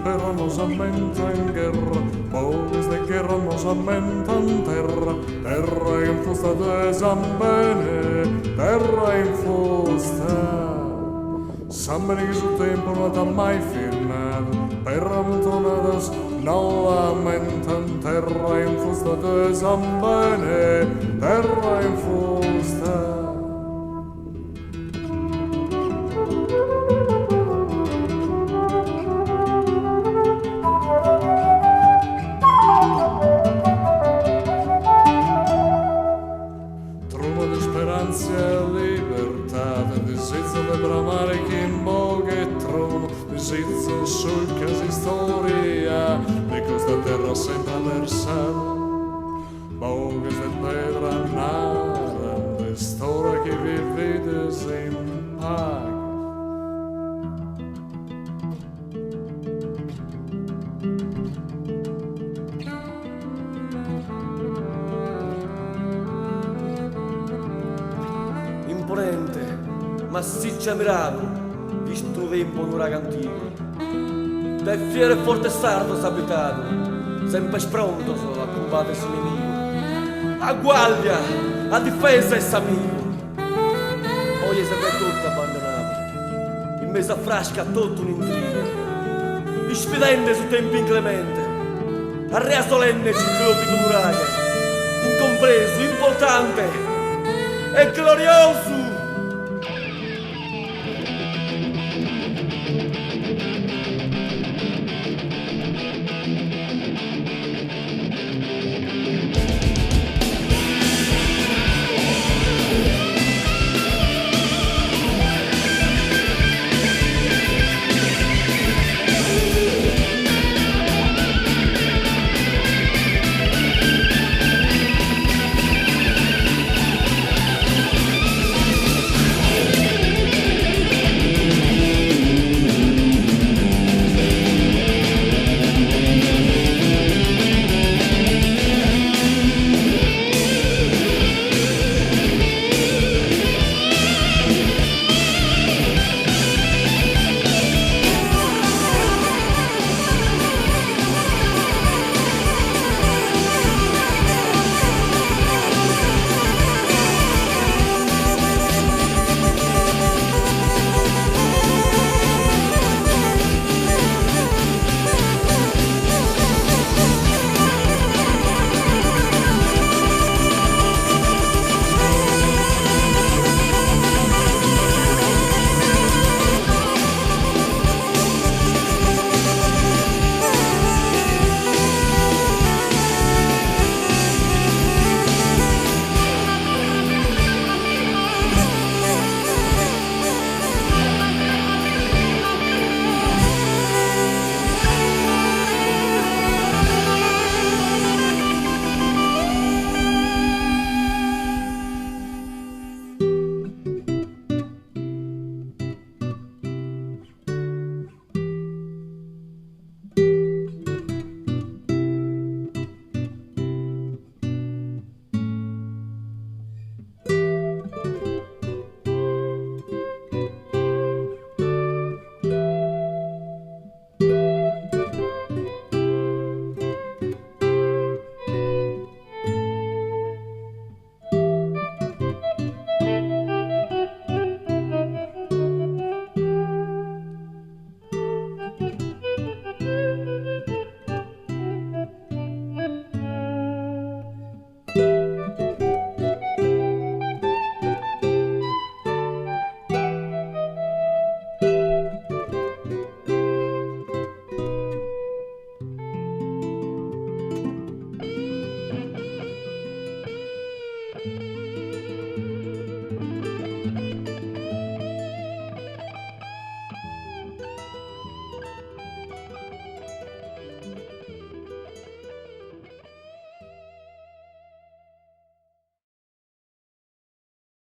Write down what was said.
perra nos ammentan gherra, boghes de gherra nos ammentan terra, terra infusta de sambene, terra infusta. Sambene chi su tempus no at mai firmadu, perra muntonadas no ammentan terra infusta de sambene, terra infusta. Truma de isperantzia e libertade, disizu de bramare chin boghe 'e tronu, disizu sulca s'istoria de custa terra sempre aversada. Boghes de pedra naran de est ora chi vivides in paghe. Imponente, massicciu e ammiradu, fisti unu tempus nuraghe antigu, dae fieros e fortes sardos abitadu, semper prontos a cumbater s'inimigu, a guardia, a difesa 'e s'amigu. Oje ses dae totu abbandonadu, in mesu a frasca totu un'intrigu, isfidende su tempus inclemente, a rea solenne ciclopicu nuraghe, incompresu, importante e gloriosu!